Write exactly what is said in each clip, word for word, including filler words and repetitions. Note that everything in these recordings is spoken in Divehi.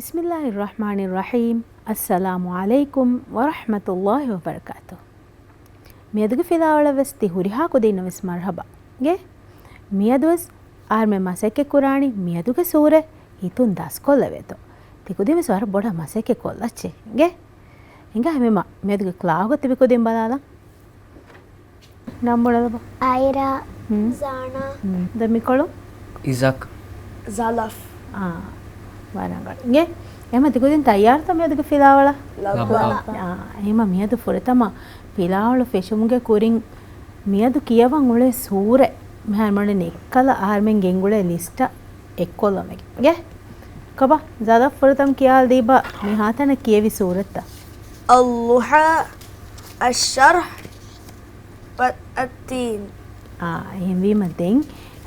ބިސްމިއްލާހިއްރަޙްމާނިއްރަޙީމް. އައްސަލާމު ޢަލައިކުމް ވަރަޙްމަތުﷲި ވަބަރަކާތުހު. މިއަދުގެ ފިލާވަޅަށް ވެސް ތި ހުރިހާ ކުދިންނަށް ވެސް މަރްޙަބާ. ގެ މިއަދު ވެސް އަހަރުމެން މަސައްކަތް ކުރާނީ މިއަދުގެ ސޫރަތް ހިތުން ދަސްކޮށްލެވޭތޯ. ތި ކުދިން ވެސް ވަރަށް ބޮޑަށް މަސައްކަތް ކޮށްލައްޗޭ. ގެ ހިނގާ ހަމަ މިއަދުގެ ކްލާހުގަ ތިބި ކުދިން ބަލާލަން. ނަން ބުނެލަބަ. އައިރާ، ހުން. ޒާނާ. ހުން. ދެން މިކޮޅު؟ އިޒަކް. ޒަލަފް. އާ، ވަރަށް ރަނގަޅު. އިނގޭ، އެމަ ތިކުދިން ތައްޔާރުތަ މިއަދުގެ ފިލާވަޅަށް؟ ލައްބަ. ލައްބަ. އާ، އެމަ މިއަދު ފުރަތަމަ ފިލާވަޅު ފެށުމުގެ ކުރިން މިއަދު ކިޔަވަން އުޅޭ ސޫރަ މިހާރު މަޑުން އެއްކަލަ އަހަރުމެން ގެންގުޅޭ ލިސްޓަށް އެއްކޮށްލަމެގެ. އިނގޭ؟ ކޮބާ، ޒަލަފް ފުރަތަމަ ކިޔާލަދީބަ މި ހާތަނަށް ކިޔެވި ސޫރަތްތައް. އައްޟުޙާ، އައްޝަރްޙް، ވައްތީން. އާ، އެހެންވީމަ ދެން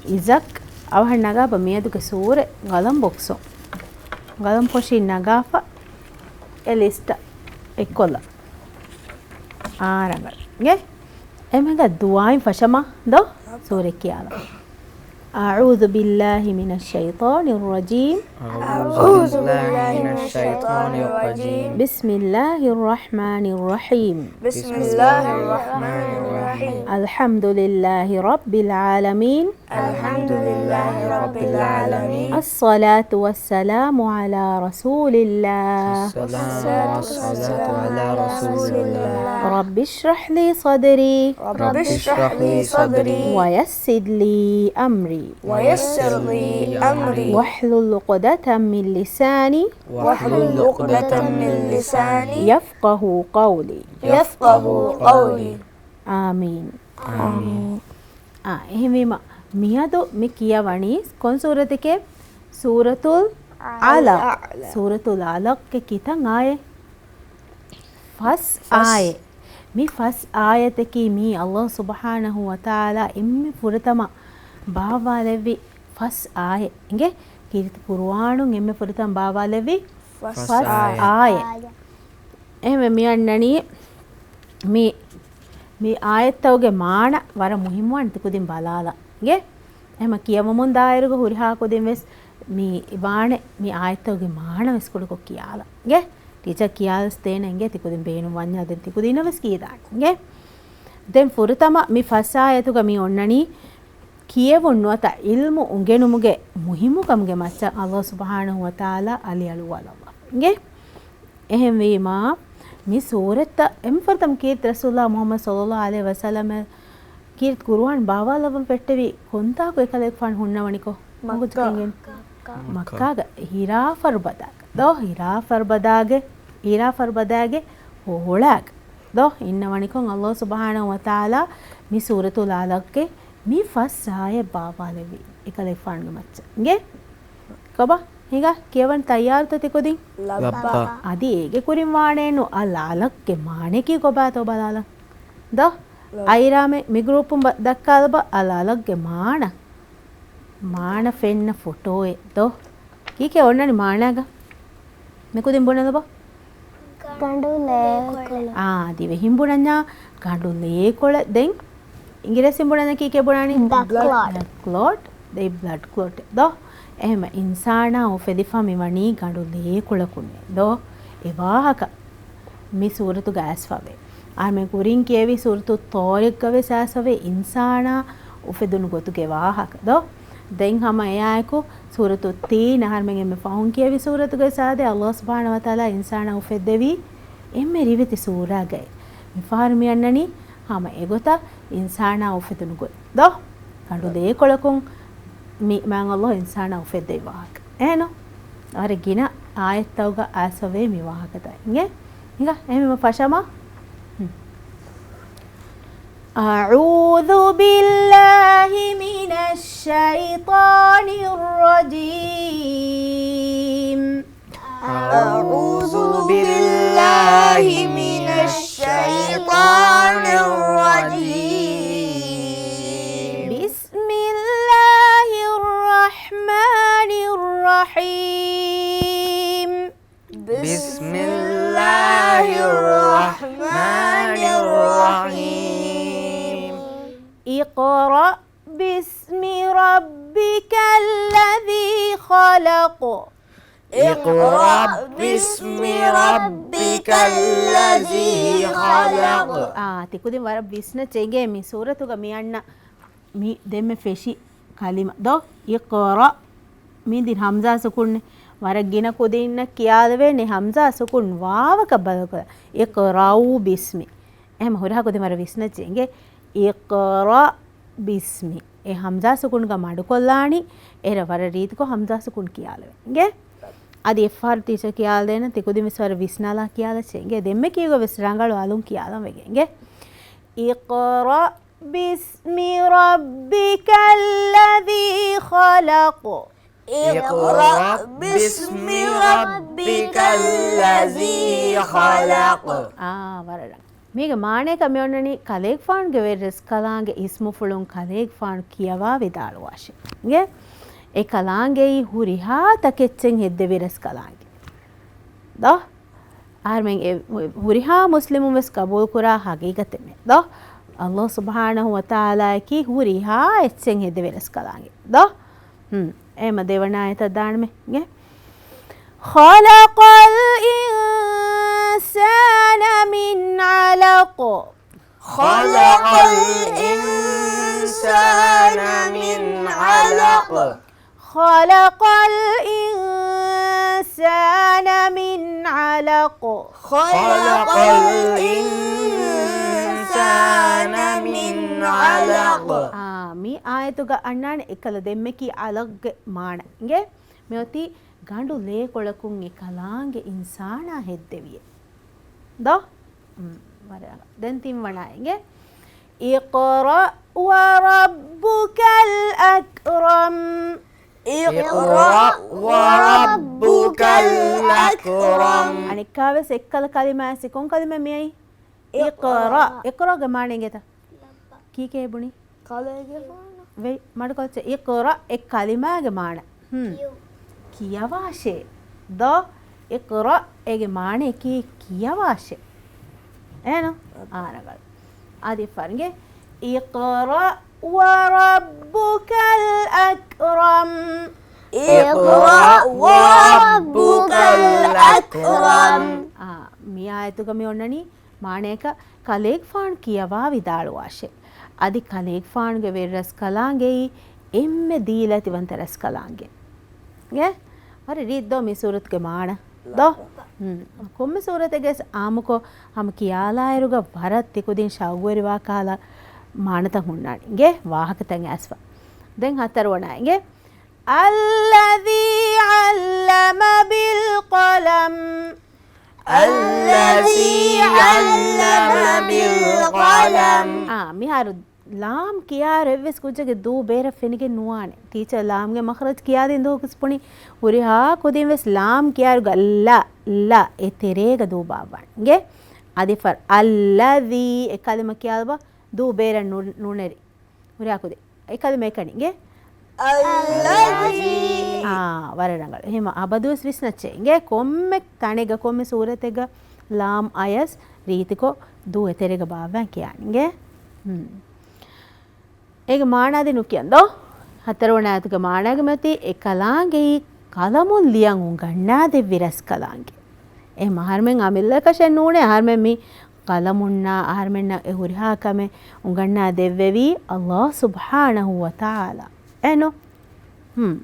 އިޒަކް އަވަހަށް ނަގާބަ މިއަދުގެ ސޫރަ ގަލަން ބޮކްސު. ގަލަން ފޮށި ނަގާފަ އެ ލިސްޓަށް އެއްކޮށްލަ. އާ، ރަނގަޅު. އިނގޭ؟ އެމެގަ ދުޢާއިން ފަށަމާ ދޯ ސޫރަ ކިޔާލަ. أعوذ بالله من الشيطان الرجيم. أعوذ بالله من الشيطان الرجيم. بسم الله الرحمن الرحيم. بسم الله الرحمن الرحيم. الحمد لله رب العالمين. الحمد لله رب العالمين. الصلاة والسلام على رسول الله. الصلاة والسلام على رسول الله. رب اشرح لي صدري. رب اشرح لي صدري. ويسر لي أمري. ويسر لي أمري. واحلل عقدة من لساني. واحلل عقدة من لساني. يفقه قولي. يفقه قولي. އާމީން. އާމީން. އާ، އެހެންވީމަ، މިއަދު މި ކިޔަވަނީ ކޮން ސޫރަތެކޭ؟ ސޫރަތުލް އަޢުލާ. ސޫރަތުލް އަޢުލާގެ ކިތައް އާޔަތް؟ ފަސް ފަސް. އާޔަތް. މި ފަސް އާޔަތަކީ މީ ﷲ ސުބްޙާނަހޫ ވަތަޢާލާ އެންމެ ފުރަތަމަ ބާވާލެއްވި ފަސް އާޔަތް. އިނގޭ، ކީރިތި ޤުރުއާނުން އެންމެ ފުރަތަމަ ބާވާލެއްވި ފަސް ފަސް އާޔަތް. އާޔަތް. އެހެންވެ މި އަންނަނީ މި، މި އާޔަތްތަކުގެ މާނަ ވަރަށް މުހިއްމުވާނެ ތި ކުދިން ބަލާލަން. އިނގޭ؟ އެހެން ކިޔަވަމުން ދާއިރުގަ ހުރިހާ ކުދިން ވެސް މި ވާނެ މި އާޔަތްތަކުގެ މާނަ ވެސް ކުޑަކޮށް ކިޔާލަން. އިނގޭ؟ ޓީޗަރ ކިޔާލަސް ދޭނެ އިނގޭ ތި ކުދިން ބޭނުން ވަންޏާ ދެން ތި ކުދިންނަށް ވެސް ކީދާނެ. އިނގޭ؟ ދެން ފުރަތަމަ މި ފަސް އާޔަތުގަ މި އޮންނަނީ ކިޔެވުން ނުވަތަ ޢިލްމު އުނގެނުމުގެ މުހިއްމުކަމުގެ މައްޗަށް ﷲ ސުބްޙާނަހޫ ވަތަޢާލާ އަލިއަޅުއްވާލައްވާ. އިނގޭ؟ އެހެންވީމާ، މި ސޫރަތްތައް އެންމެ ފުރަތަމަ ކީރިތި ރަސޫލާ މުޙައްމަދު ޞައްލައްލާހު ޢަލައިހި ވަސައްލަމަށް ކީރިތި ޤުރުއާން ބާވާލައްވަން ފެއްޓެވީ ކޮންތާކު އެކަލޭގެފާނު ހުންނަވަނިކޮށް؟ މައްކާ. މައްކާގަ ހިރާ ފަރު ބަދާގަ. ދޯ ހިރާ ފަރު ބަދާގެ، ހިރާ ފަރު ބަދާގެ ހޮޅާގަ. ދޯ އިންނަވަނިކޮށް ﷲ ސުބްޙާނަހޫ ވަތަޢާލާ މި ސޫރަތުލް އަޢުލާގެ މި ފަސް އާޔަތް ބާވާލެއްވީ އެކަލޭގެފާނުގެ މައްޗަށް. އިނގޭ؟ ކޮބާ؟ ހިނގާ ކިޔަވަން ތައްޔާރުތަ ތިކުދިން؟ ލައްބަ. ލައްބަ. އަދި އޭގެ ކުރިން ވާނެއެއްނު އަލް އަޢުލާގެ މާނަޔަކީ ކޮބާތޯ ބަލާލަން. ދޯ؟ ލައްބަ. އައިރާމެ މި ގްރޫޕުން ބަ-، ދައްކާލަބަ އަލް އަޢުލާގެ މާނަ. މާނަ ފެންނަ ފޮޓޯއެއް ދޯ؟ ކީކޭ އޮންނަނީ މާނާގަ؟ މިކުދިން ބުނެލަބަ. ގަނޑު ލޭކޮޅެއް. އާ، ދިވެހިން ބުނަންޏާ ގަނޑު ލޭކޮޅެއް. ދެން އިނގިރޭސިން ބުނަންޏާ ކީކޭ ބުނާނީ؟ ބްލަޑް ކްލޮޓް. ބްލަޑް ކްލޮޓް. ދެ ބްލަޑް ކްލޮޓް ދޯ؟ އެހެމަ އިންސާނާ އުފެދިފަ މިވަނީ ގަނޑު ލޭކޮޅަކުންނޭ ދޯ؟ އެ ވާހަކަ މި ސޫރަތުގަ އައިސްފަވޭ. އަހަރުމެން ކުރިން ކިޔެވި ސޫރަތު ޠާރިޤްގަ ވެސް އައިސްފަވޭ އިންސާނާ އުފެދުނު ގޮތުގެ ވާހަކަ ދޯ؟ ދެން ހަމަ އެއާއެކު ސޫރަތު ތީން އަހަރުމެން އެންމެ ފަހުން ކިޔެވި ސޫރަތުގައި ސާދެ ﷲ ސުބްޙާނަހޫ ވަތަޢާލާ އިންސާނާ އުފެއްދެވީ އެންމެ ރިވެތި ސޫރާގައި. މިފަހަރު މި އަންނަނީ ހަމަ އެގޮތަށް އިންސާނާ އުފެދުނު ގޮތް ދޯ؟ ގަނޑު ލޭކޮޅަކުން މި މާތް ﷲ އިންސާނާ އުފެއްދެވި ވާހަކަ. އޭނު ވަރަށް ގިނަ އާޔަތްތަކުގަ އައިސްފަވޭ މި ވާހަކަތައް. އިނގޭ؟ ހިނގާ އެހެމަ ފަށަމާ. أعوذ بالله من الشيطان الرجيم. أعوذ بالله من الشيطان الرجيم. بسم الله الرحمن الرحيم. بسم الله الرحمن الرحيم. اقرأ باسم ربك الذي خلق. اقْرَأْ بِاسْمِ رَبِّكَ الَّذِي خَلَقَ. އާ، ތިކުދިން ވަރަށް ވިސްނަ ޗެނގޭ މި ސޫރަތުގަ މި އަންނަ މި ދެންމެ ފެށި ކަލިމަ ދޯ؟ އިޤްރަ. މި ދިން ހަމްޒާ ސުކުން ވަރަށް ގިނަ ކުދިންނަށް ކިޔާލެވޭނެ ހަމްޒާ ސުކުން ވާވަކަށް ބަދަލުކޮށް. އިޤްރައު ބިސްމި. އެހެމަ ހުރިހާ ކުދިން ވަރަށް ވިސްނަ ޗެނގޭ. އިޤްރަ ބިސްމި. އެ ހަމްޒާ ސުކުންގަ މަޑުކޮށްލާނީ. އޭރަ ވަރަށް ރީތިކޮށް ހަމްޒާ ސުކުން ކިޔާލެވޭ. އިނގޭ؟ އަދި އެއްފަހަރު ޓީޗަރ ކިޔާލަދޭނަން ތިކުދިން ވެސް ވަރަށް ވިސްނާލާ ކިޔާލަ ޗެނގޭ. ދެންމެ ކީގަ ވެސް ރަނގަޅު އަލުން ކިޔާލަން ވެގެން. އިނގޭ؟ اقْرَأْ بِاسْمِ رَبِّكَ الَّذِي خَلَقَ. اقْرَأْ بِاسْمِ رَبِّكَ الَّذِي خَلَقَ. އާ، ވަރަށް ރަނގަޅު. މީގެ މާނަޔަކަށް މި އޮންނަނީ ކަލޭގެފާނުގެ ވެރިރަސްކަލާނގެ އިސްމުފުޅުން ކަލޭގެފާނު ކިޔަވާ ވިދާޅުވާށޭ. އިނގޭ؟ އެ ކަލާނގެއީ ހުރިހާ ތަކެއްޗެއް ހެއްދެވި ރަސްކަލާނގެ. ދޯ؟ އަހަރުމެން އެ ހުރިހާ މުސްލިމުން ވެސް ގަބޫލުކުރާ ހަގީގަތެއް މެ. ދޯ؟ އައްލާހު ސުބްޙާނަހު ވަތަޢާލާއަކީ ހުރިހާ އެއްޗެއް ހެއްދެވި ރަސްކަލާނގެ. ދޯ؟ ހުން. އެމަ ދެވަނަ އާޔަތަށް ދާނަމޭ. އިނގޭ؟ خَلَقَ الْإِنسَانَ مِنْ عَلَقٍ. خَلَقَ الْإِنسَانَ مِنْ عَلَقٍ. خَلَقَ الْإِنسَانَ مِنْ عَلَقٍ. خَلَقَ الْإِنسَانَ مِنْ عَلَقٍ. އާ، މި އާޔަތުގަ އަންނާނެ އެކަލަ ދެންމެކީ ޢަލަޤްގެ މާނަ. އިނގޭ؟ މިއޮތީ ގަނޑު ލޭކޮޅަކުން އެ ކަލާނގެ އިންސާނާ ހެއްދެވިއޭ. ދޯ؟ މް، ވަރަށް ރަނގަޅު. ދެން ތިންވަނަ އިނގޭ. اقْرَأْ وَرَبُّكَ الْأَكْرَمُ. اقْرَأْ وَرَبُّكَ الْأَكْرَمُ. އަނެއްކާވެސް އެއްކަލަ ކަލިމާ އެއްކޮން ކަލިމަ މިއައީ؟ އިޤްރަ. އިޤްރަގެ މާނަ އިނގޭތަ؟ ކީކޭ ބުނީ؟ ކަލޭގެފާނު. ވެ، މަޑުކޮށްޗެ. އިޤްރަ އެ ކަލިމާގެ މާނަ. ހުން. ކިޔު. ކިޔަވާށޭ. ދޯ؟ އިޤްރަ އޭގެ މާނައަކީ ކިޔަވާށޭ. އޭނަ؟ އާ، ރަނގަޅު. އަދި ފަރުގެ. اقْرَأْ وَرَبُّكَ الْأَكْرَمُ. اقْرَأْ وَرَبُّكَ الْأَكْرَمُ. އާ، މި އާޔަތުގަ މި އޮންނަނީ މާނަޔަކަށް ކަލޭގެފާނު ކިޔަވާ ވިދާޅުވާށޭ. އަދި ކަލޭގެފާނުގެ ވެރިރަސްކަލާނގެއީ އެންމެ ދީލަތިވަންތަ ރަސްކަލާނގެ. އިނގޭ؟ ވަރަށް ރީތި ދޯ މި ސޫރަތުގެ މާނަ؟ ދޯ؟ ހުން. ކޮންމެ ސޫރަތެއްގެސް އާއްމުކޮށް ހަމަ ކިޔާލާއިރުގަ ވަރަށް ތިކުދިން ޝައުގުވެރިވާ ކަހަލަ މާނަތައް ހުންނާނެ. އިނގޭ؟ ވާހަކަތައް އައިސްފަ. ދެން ހަތަރުވަނަ އިނގޭ. الَّذِي عَلَّمَ بِالْقَلَمِ. الَّذِي عَلَّمَ بِالْقَلَمِ. އާ، މިހާރު ލާމް ކިޔާއިރު އެއްވެސް ކުއްޖެއްގެ ދޫ ބޭރަށް ފެނިގެން ނުވާނެ. ޓީޗަރ ލާމްގެ މަޚްރަޖް ކިޔާދިން ދުވަހު ވެސް ބުނި. ހުރިހާ ކުދިން ވެސް ލާމް ކިޔާއިރުގަ ލަ، ލަ އެ ތެރޭގަ ދޫ ބާއްވާނެ. އިނގޭ؟ އަދި ފަރު الَّذِي އެ ކަލިމަ ކިޔާލަބަ ދޫ ބޭރަށް ނު-، ނުނެރި. ހުރިހާ ކުދިން. އެ ކަލިމަ އެކަނި އިނގޭ؟ الَّذِي. އާ، ވަރަށް ރަނގަޅު. އެހެމަ އަބަދުވެސް ވިސްނައްޗޭ. އިނގޭ ކޮންމެ ތަނެއްގަ ކޮންމެ ސޫރަތެއްގަ ލާމް އަޔަސް ރީތިކޮށް ދޫ އެތެރޭގަ ބާއްވާން ކިޔާނެ. އިނގޭ؟ ހުން. އޭގެ މާނަ ދެން ނުކިޔަން ދޯ؟ ހަތަރުވަނަ އާޔަތުގެ މާނައިގެ މަތީ އެ ކަލާނގެއީ ކަލަމުން ލިޔަން އުނގަންނާދެއްވި ރަސްކަލާނގެ. އެ އަހަރުމެން އަމިއްލައަކަށެއް ނޫނޭ، އަހަރުމެން މި ކަލަމުންނާ އަހަރުމެންނަށް އެ ހުރިހާ ކަމެއް އުނގަންނާ ދެއްވެވީ އައްލާހު ސުބްޙާނަހު ވަތަޢާލާ. އެނު؟ ހުން.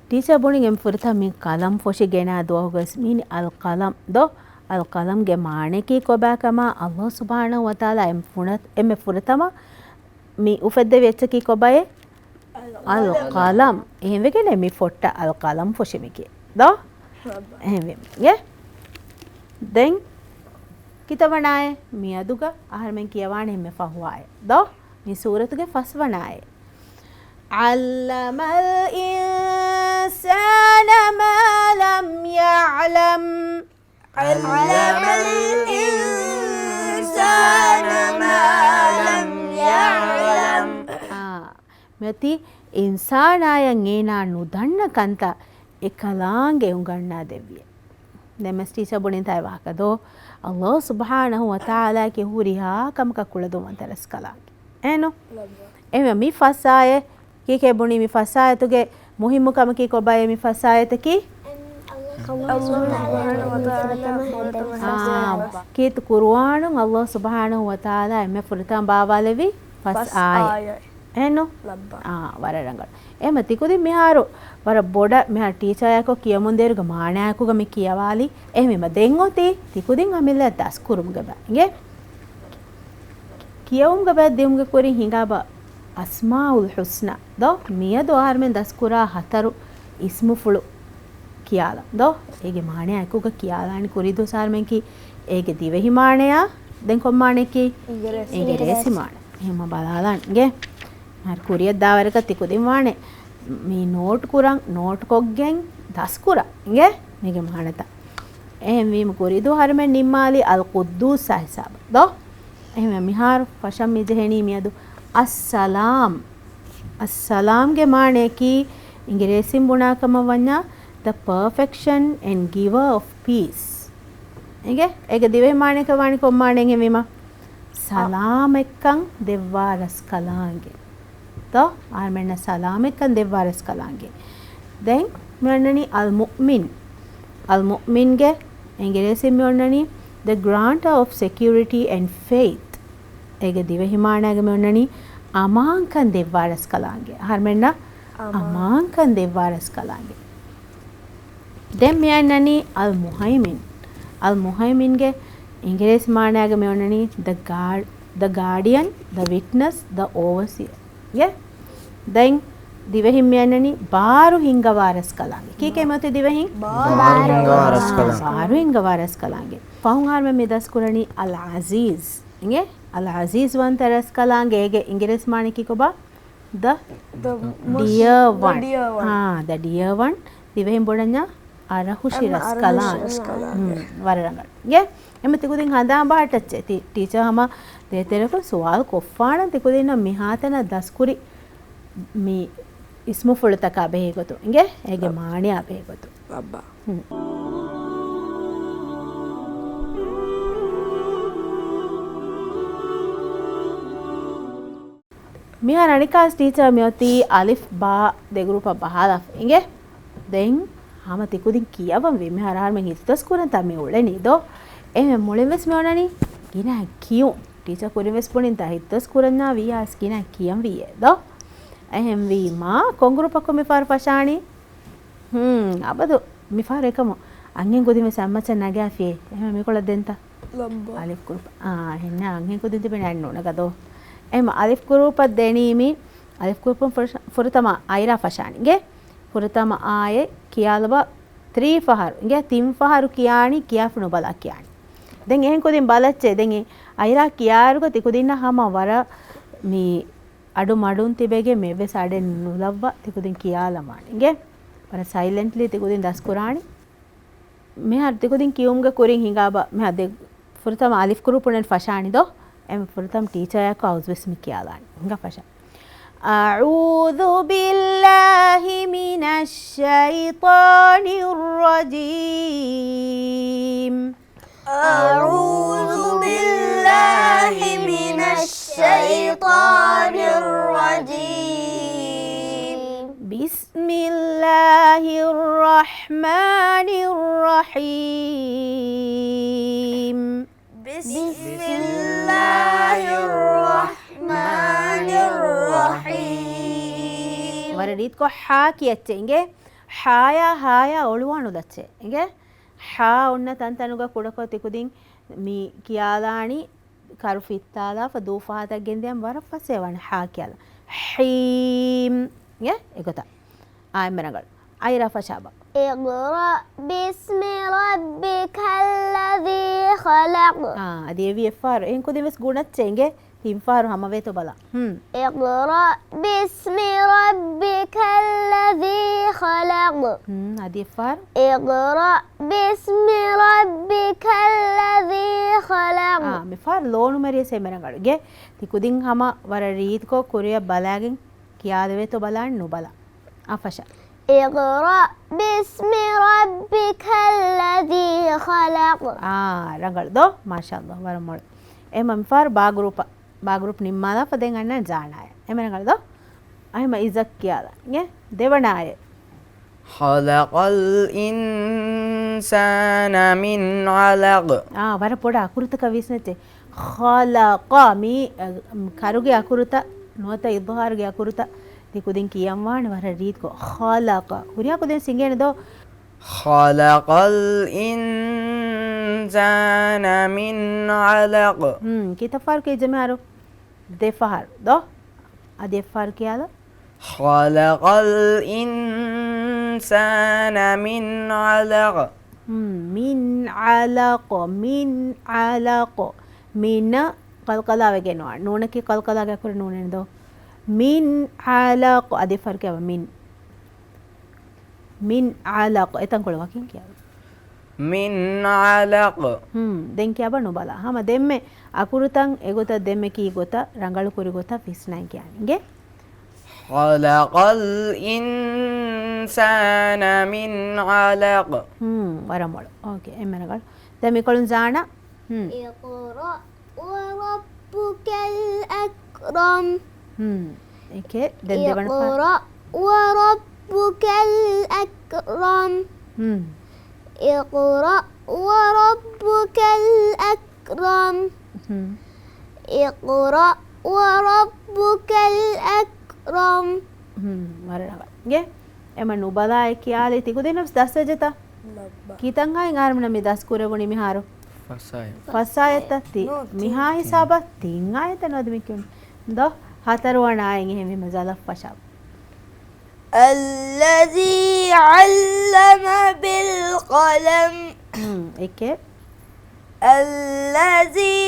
ޓީޗަރ ބުނި އެންމެ ފުރަތަމަ މި ކަލަމް ފޮށި ގެނާ ދުވަހުގަސް މީނި އަލްޤަލަމް ދޯ؟ އަލްޤަލަމްގެ މާނައަކީ ކޮބާ ކަމާ އައްލާހު ސުބްޙާނަހު ވަތަޢާލާ އެންމެ ފުނަ-، އެންމެ ފުރަތަމަ މި އުފެއްދެވި އެއްޗަކީ ކޮބައޭ؟ އަލްޤަލަމް. އެހެންވެގެން މި ފޮށްޓަށް އަލްޤަލަމް ފޮށި މި ކިޔޭ. ދޯ؟ އެހެންވެ. އެ؟ ދެން ކިތައްވަނާއޭ؟ މިއަދުގަ އަހަރުމެން ކިޔަވާނެ އެންމެ ފަހު އާޔަތް. ދޯ؟ މި ސޫރަތުގެ ފަސްވަނަ އާޔަތް. عَلَّمَ الْإِنسَانَ مَا لَمْ يَعْلَمْ. عَلَّمَ الْإِنسَانَ مَا لَمْ يَعْلَمْ. އާ، މިއޮތީ އިންސާނާޔަށް އޭނާ ނުދަންނަ ކަންތައް އެ ކަލާނގެ އުނގަންނާ ދެއްވިއޭ. ދެން މިސް ޓީޗަރ ބުނިންތާ ވާހަކަ ދޯ؟ އައްލާހު ސުބްޙާނަހު ވަތަޢާލާއަކީ ހުރިހާ ކަމަކަށް ކުޅަދުންވަންތަ ރަސްކަލާނގެ. އޭނު؟ އެހެންވެ މި ފަސް އާޔަތް ކީކޭ ބުނީ؟ މި ފަސް އާޔަތުގެ މުހިއްމު ކަމަކީ ކޮބާއޭ މި ފަސް އާޔަތަކީ؟ ކީރިތި ޤުރުއާނުން ﷲ ސުބްޙާނަހޫ ވަތަޢާލާ އެންމެ ފުރަތަމަ ބާވާލެއްވި ފަސް އާޔަތް. އެހެންނު؟ އާ، ވަރަށް ރަނގަޅު. އެހެންމަ ތިކުދިން މިހާރު ވަރަށް ބޮޑަށް މިހާރު ޓީޗަރަކު ކިޔަމުންދޭރުގެ މާނައަކުގަ މި ކިޔަވާލީ. އެހެންވީމަ ދެން އޮތީ ތިކުދިން އަމިއްލަ ދަސްކުރުމުގެ ބަ-، އިނގޭ؟ ކިޔެވުމުގެ ބައެއް ދިއުމުގެ ކުރިން ހިނގާބަ އަސްމާއުލް ޙުސްނާ ދޯ؟ މިއަދު އަހަރުމެން ދަސްކުރާ ހަތަރު އިސްމުފުޅު ކިޔާލަން ދޯ؟ އޭގެ މާނަޔާ އެކުގަ ކިޔާލާނެ ކުރީ ދުވަސް އަހަރުމެން ކީ އޭގެ ދިވެހި މާނަޔާ ދެން ކޮން މާނަޔަކީ؟ އިނގިރޭސި. އިނގިރޭސި މާނަ. އެހެންމަ ބަލާލާން އިނގޭ. އަހަރު ކުރިއަށް ދާވަރަކަށް ތިކުދިން ވާނެ މި ނޯޓް ކުރަން، ނޯޓް ކޮށްގެން ދަސްކުރަން އިނގޭ މީގެ މާނަތައް. އެހެންވީމަ ކުރީ ދުވަސް އަހަރުމެން ނިންމާލީ އަލް ޤުއްދޫސާ ހިސާބަށް ދޯ؟ އެހެންވެ މިހާރު ފަށަން މި ޖެހެނީ މިއަދު އައްސަލާމް. އައްސަލާމްގެ މާނަޔަކީ އިނގިރޭސިން ބުނާ ކަމަށް ވަންޏާ the perfection and giver of peace. އިނގޭ؟ އޭގެ ދިވެހި މާނަޔަކަށް ވާނީ ކޮން މާނައެއް ހެންވީމަ؟ ސަލާމަތްކަން ދެއްވާ ރަސްކަލާނގެ. ތޯ؟ އަހަރުމެންނަށް ސަލާމަތްކަން ދެއްވާ ރަސްކަލާނގެ. ދެން މި އޮންނަނީ އަލް މުއުމިން. އަލް މުއުމިންގެ އިނގިރޭސިން މި އޮންނަނީ the granter of security and faith. އޭގެ ދިވެހި މާނައިގަ މި އޮންނަނީ އަމާންކަން ދެއްވާ ރަސްކަލާނގެ. އަހަރުމެންނަށް އަމާން. އަމާންކަން ދެއްވާ ރަސްކަލާނގެ. ދެން މި އަންނަނީ އަލް މުހައިމިން. އަލް މުހައިމިންގެ އިނގިރޭސި މާނައިގަ މި އޮންނަނީ the guard, the guardian, the witness, the overseer. އިނގޭ؟ ދެން ދިވެހިން މި އަންނަނީ ބާރު ހިންގަވާ ރަސްކަލާނގެ. ކީކޭ މިއޮތީ ދިވެހިން؟ ބާރު ހިންގަވާ ރަސްކަލާނގެ. ބާރު ހިންގަވާ ރަސްކަލާނގެ. ފަހުން އަހަރުމެން މި ދަސްކުރަނީ އަލް އަޒީޒް. އިނގޭ؟ އަލް އަޒީޒް ވަންތަ ރަސްކަލާނގެ. އޭގެ އިނގިރޭސި މާނައަކީ ކޮބާ؟ The most dear one. އާ، the dear one. ދިވެހިން ބުނަންޏާ އަރަހުށި ރަސްކަލާނގެ. ވަރަށް ރަނގަޅު. އިނގޭ؟ އެމަ ތިކުދިން ހަނދާން ބަހައްޓައްޗޭ. ޓީ-، ޓީޗަރ ހަމަ ދޭތެރެކުން ސުވާލު ކޮށްފާނަން ތިކުދިންނަށް މިހާތަނަށް ދަސްކުރި މި އިސްމުފުޅުތަކާ ބެހޭގޮތުން. އިނގޭ؟ އޭގެ މާނަޔާ ބެހޭގޮތުން. މިހާރު އަނެއްކާވެސް ޓީޗަރ މިއޮތީ އަލިފް ބާ ދެ ގްރޫޕަށް ބަހާލާފަ އިނގޭ. ދެން ހަމަ ތިކުދިން ކިޔަވަން ވީ. މިހާރު އަހަރުމެން ހިތުދަސް ކުރަންތާ މި އުޅެނީ ދޯ؟ އެހެން މުޅިން ވެސް މި އޮންނަނީ ގިނަ ކިޔުން. ޓީޗަރ ކުރިން ވެސް ބުނިންތާ ހިތުދަސް ކުރަންޏާ ވިޔާސް ގިނަ ކިޔަން ވީއޭ ދޯ؟ އެހެންވީމާ ކޮން ގްރޫޕަކު މިފަހަރު ފަށާނީ؟ ހުން، އަބަދު މިފަހަރު އެކަމު އަންހެން ކުދިން ވެސް އަތްމައްޗަށް ނަގާފިއޭ. އެހެން މިކޮޅަށް ދެންތަ؟ ލައްބަ. އަލިފް ގްރޫޕް. އާ، އެހެންނާ އަންހެން ކުދިން ތިބެން އަތް ނުނަގަ ދޯ؟ އެހެންމަ އަލިފް ގްރޫޕަށް ދެނީމީ، އަލިފް ގްރޫޕުން ފުރަ-، ފުރަތަމަ އައިރާ ފަށާނީ. އިނގޭ؟ ފުރަތަމަ އާޔަތް ކިޔާލަބަ ތްރީ ފަހަރު. އިނގޭ؟ ތިން ފަހަރު ކިޔާނީ، ކިޔާފަ ނުބަލާ ކިޔާނީ. ދެން އެހެން ކުދިން ބަލައްޗޭ. ދެން އެ އައިރާ ކިޔާއިރުގަ ތިކުދިންނަށް ހަމަ ވަރަށް މި އަޑު މަޑުން ތިބެގެން މިއެއްވެސް އަޑެއް ނުލައްވާ ތިކުދިން ކިޔާލަމާނެ. އިނގޭ؟ ވަރަށް ސައިލެންޓްލީ ތިކުދިން ދަސްކުރާނީ. މިހާރު ތިކުދިން ކިޔުމުގެ ކުރިން ހިނގާބަ މިހާ ދެ ފުރަތަމަ އަލިފް ގްރޫޕުން ފަށާނީ ދޯ؟ އެމް ފުރަތަމަ ޓީޗަރަކު އައުޒު ވެސް މި ކިޔާލާނީ. ހިނގާ ފަށާ. أعوذ بالله من الشيطان الرجيم. أعوذ بالله من الشيطان الرجيم. بسم الله الرحمن الرحيم. بسم الله الرحمن الرحيم. ވަރަށް ރީތިކޮށް ހާ ކިޔައްޗޭ އިނގޭ. ހާޔާ ހާޔާ އޮޅުވާ ނުލައްޗޭ އިނގޭ. ހާ އޮންނަ ތަންތަނުގަ ކުޑަކޮށް ތިކުދިން މި ކިޔާލާނީ ކަރު ފިއްތާލާފަ ދޫ ފަހަތަށް ގެންދިޔަން ވަރަށް ފަސޭހަވާނެ ހާ ކިޔާލަން. ހީމް. އިނގޭ؟ އެގޮތަށް. އާ، އެންމެ ރަނގަޅު. އައިރާ ފަށާބަ. اقرأ باسم ربك الذي خلق. އާ، އަދި އެވީ އެއްފަހަރު. އެހެން ކުދިން ވެސް ގުނައްޗޭ އިނގޭ. ތިން ފަހަރު ހަމަވޭތޯ ބަލާ. ހުން. اقرأ باسم ربك الذي خلق. ހުން، އަދި އެއްފަހަރު. اقرأ باسم ربك الذي خلق. އާ، މިފަހަރު ލޯނުމެރިޔަސް އެންމެ ރަނގަޅު. އިނގޭ، ތި ކުދިން ހަމަ ވަރަށް ރީތިކޮށް ކުރިއަށް ބަލާގެން ކިޔާލެވޭތޯ ބަލާން ނުބަލާ. އާ، ފަށާ. اقرأ باسم ربك الذي خلق. އާ، ރަނގަޅު ދޯ؟ މާޝާﷲ، ވަރަށް މޮޅު. އެހެންމަ މިފަހަރު ބާ ގްރޫޕަށް، ބާ ގްރޫޕް ނިންމާލާފަ ދެން އަންނަން ޖާނާއެއް. އެންމެ ރަނގަޅު ދޯ؟ އަހެންމަ އިޒަކް ކިޔާލަން. އިނގޭ؟ ދެވަނަ އާޔަތް. خلق الإنسان من علق. އާ، ވަރަށް ބޮޑަށް އަކުރުތަކަށް ވިސްނައްޗޭ. ޚަލަޤަ، މީ، އަ، ކަރުގެ އަކުރުތައް ނުވަތަ އިޟްހާރުގެ އަކުރުތައް ތި ކުދިން ކިޔަން ވާނެ ވަރަށް ރީތިކޮށް. ޚަލަޤަ. ހުރިހާ ކުދިން ސިނގޭނެ ދޯ؟ خلق الإنسان من علق. ހުން، ކިތައް ފަހަރު ކިޔައްޖެ މިހާރު؟ ދެ ފަހަރު ދޯ؟ އަދި އެއް ފަހަރު ކިޔާލަ. خلق الإنسان من علق. ހުން، من علق، من علق. މިން އަށް ޤަލްޤަލާ ވެގެންވާ. ނޫނަކީ ޤަލްޤަލާގެ އަކުރެއް ނޫނޭ ދޯ؟ من علق. އަދި އެއް ފަހަރު ކިޔާބަ، މިން. من علق. އެތަންކޮޅު ވަކިން ކިޔާބަ. من علق. ހުން، ދެން ކިޔާބަ ނުބަލާ. ހަމަ ދެންމެ އަކުރުތައް އެގޮތަށް ދެންމެ ކީ ގޮތަށް ރަނގަޅު ކުރި ގޮތަށް ވިސްނައި ކިޔާނީ. އިނގޭ؟ خلق الإنسان من علق. ހުން، ވަރަށް މޮޅު. އޯކޭ، އެންމެ ރަނގަޅު. ދެން މިކޮޅުން ޒާނާ. ހުން. اقرأ وربك الأكرم. ހުން. އެކޭ، ދެން ދެވަނަ ފާ- اقرأ وربك الأكرم. ހުން. اقرأ وربك الأكرم. ހުން. اقرأ وربك الأكرم. ހުން، ވަރަށް ރަނގަޅު. އިނގޭ؟ އެމަ ނުބަލާއެއް ކިޔާލީ ތިކުދިންނަށް ދަސްވެއްޖެތަ؟ ލައްބަ. ކިތަން އާއެއް އަހަރެމެންނަށް މި ދަސްކުރެވުނީ މިހާރު؟ ފަސް އާޔަތް. ފަސް އާޔަތްތައް ތި-، ނޯ، ތިން. މިހާ ހިސާބަށް ތިން އާޔަތެއް ނުވަތަ މި ކިޔުނީ. ދޯ، ހަތަރުވަނަ އާޔަތް އެހެންވީމަ ޒަލަފް ފަށާ. الذي علم بالقلم. ހުން، އެކޭ. الذي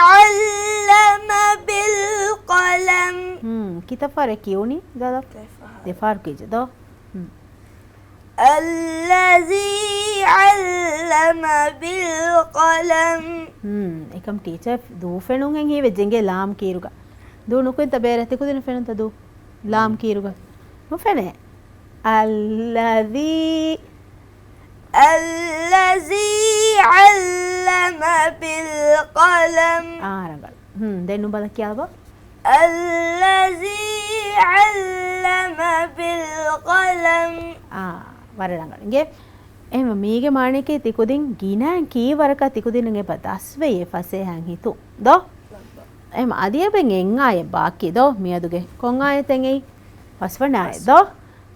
علم بالقلم. ހުން، ކިތައް ފަހަރެއް ކިޔުނީ ޒަލަފް؟ ދެ ފަހަރު. ދެ ފަހަރު ކިޔިއްޖެ ދޯ؟ ހުން. الذي علم بالقلم. ހުން، އެކަމް ޓީޗަރ ދޫ ފެނުންހެން ހީވެއްޖެ އިނގޭ ލާމް ކީރުގަ. ދޫ ނުކުތްތަ ބޭރަށް ތިކުދިން ފެނުންތަ ދޫ؟ ލާމް ކީރުގަ. ނުފެނޭ. الذي الذي علم بالقلم. އާ، ރަނގަޅު. ހުން، ދެން ނުބަލަ ކިޔާބަ. الذي علم بالقلم. އާ، ވަރަށް ރަނގަޅު. އިނގޭ. އެހެންވެ، މީގެ މާނައަކީ ތިކުދިން ގިނައިން ކީ ވަރަކަށް ތިކުދިންނަށް އެބަ ދަސްވެ އެ ފަސޭހައިން ހިތުން. ދޯ؟ އެހެން އަދި އެބަ އެންމެ އެއް އާޔަތް ބާކީ ދޯ؟ މިއަދުގެ ކޮން އާޔަތެއް އެއީ؟ ފަސްވަނަ އާޔަތް ދޯ؟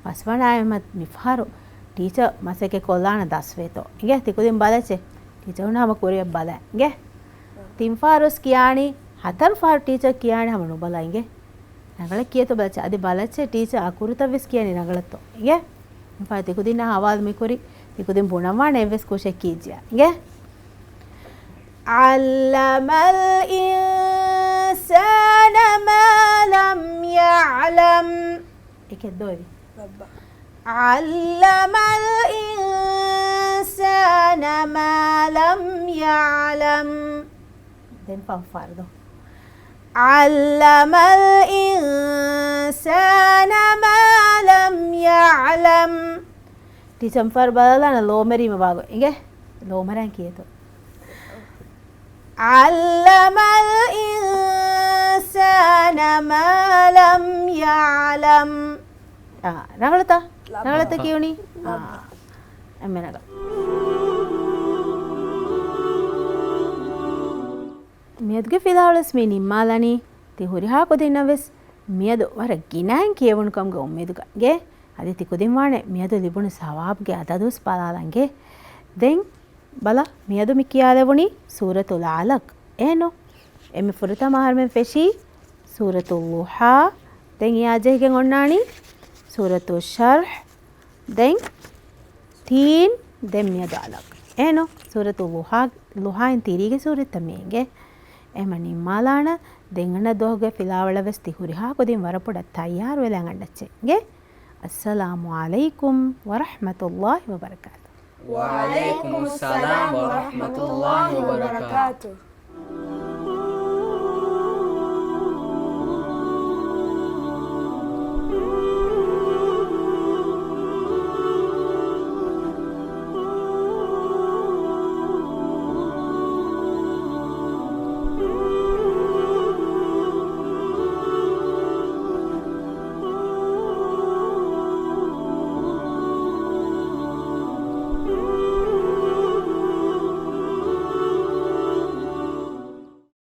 ފަސްވަނަ އާޔަތް މި ފަހަރު ޓީޗަރ މަސައްކަތް ކޮށްލާނަ ދަސްވޭތޯ. އިނގޭ ތިކުދިން ބަލައްޗޭ. ޓީޗަރުން ހަމަ ކުރިއަށް ބަލަ. އިނގޭ. ތިން ފަހަރު ވެސް ކިޔާނީ، ހަތަރު ފަހަރު ޓީޗަރ ކިޔާނީ ހަމަ ނުބަލަ. އިނގޭ. ރަނގަޅަށް ކިޔޭތޯ ބަލައްޗޭ. އަދި ބަލައްޗޭ ޓީޗަރ އަކުރުތައް ވެސް ކިޔަނީ ރަނގަޅަށްތޯ. އިނގޭ. މިފަހަރު ތިކުދިންނާ ހަވާލު މިކުރި. ތިކުދިން ބުނަންވާނެ އެއްވެސް ކުށެއް ކިޔިއްޖެޔާ. އިނގޭ. علم الإنسان ما لم يعلم. އެކެއް ދޯ އެވި. ބައްބަ. علم الإنسان ما لم يعلم. ދެން ފަހު ފަހަރު ދޯ. علم الإنسان ما لم يعلم. ޓީޗަރ މިފަހަރު ބަލާލާނަ ލޯމެރީމަ ބާގޮ. އިނގޭ؟ ލޯމެރާން ކިޔޭތޯ. علم الإنسان ما لم يعلم. އާ، ރަނގަޅުތަ؟ ރަނގަޅުތަ ކިޔުނީ؟ އާ، އެންމެ ރަނގަޅު. މިއަދުގެ ފިލާވަޅުވެސް މި ނިންމާލަނީ. ތި ހުރިހާ ކުދިންނަށް ވެސް މިއަދު ވަރަށް ގިނައިން ކިޔެވުނު ކަމުގެ އުއްމީދުގަ. އިނގޭ؟ އަދި ތި ކުދިން ވާނެ މިއަދު ލިބުނު ސަވާބުގެ އަދަދުވެސް ބަލާލަން. އިނގޭ؟ ދެން ބަލަ، މިއަދު މި ކިޔާލެވުނީ ސޫރަތުލް އަލަޤް. އޭނު؟ އެންމެ ފުރަތަމަ އަހަރުމެން ފެށީ ސޫރަތުލް ޟުޙާ، ދެން އެއާ ޖެހިގެން އޮންނާނީ ސޫރަތުއް ޝަރްޙް، ދެން ތީން، ދެން މިއަދު އަލަޤް. އޭނު؟ ސޫރަތުލް ޟުޙާ، ޟުޙާއިން ތިރީގެ ސޫރަތްތައް މީ އިނގޭ. އެހެމަ ނިންމާލާނަ، ދެން އަންނަ ދުވަހުގެ ފިލާވަޅަށް ވެސް ތި ހުރިހާ ކުދިން ވަރަށް ބޮޑަށް ތައްޔާރުވެލަން އަންނައްޗޭ އިނގޭ. އައްސަލާމު ޢަލައިކުމް ވަރަޙްމަތުﷲި ވަބަރަކާތުހު. وعليكم السلام ورحمة الله وبركاته.